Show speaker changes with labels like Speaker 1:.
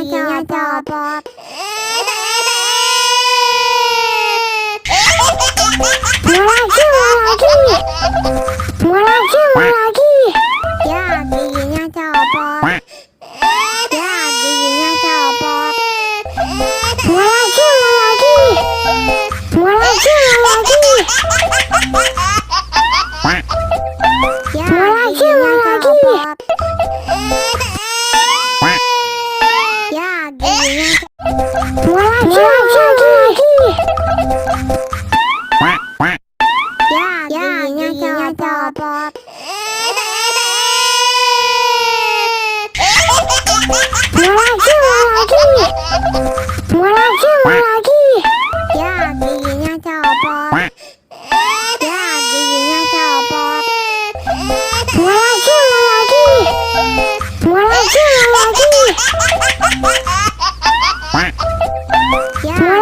Speaker 1: giginya copot. Mau lagi. Ya, giginya copot. Ya, giginya copot. Mau lagi. Ya, giginya copot. Ya, giginya giginya copot. Mau lagi. Ya, giginya copot. Ya, giginya copot. Mau lagi. Ya,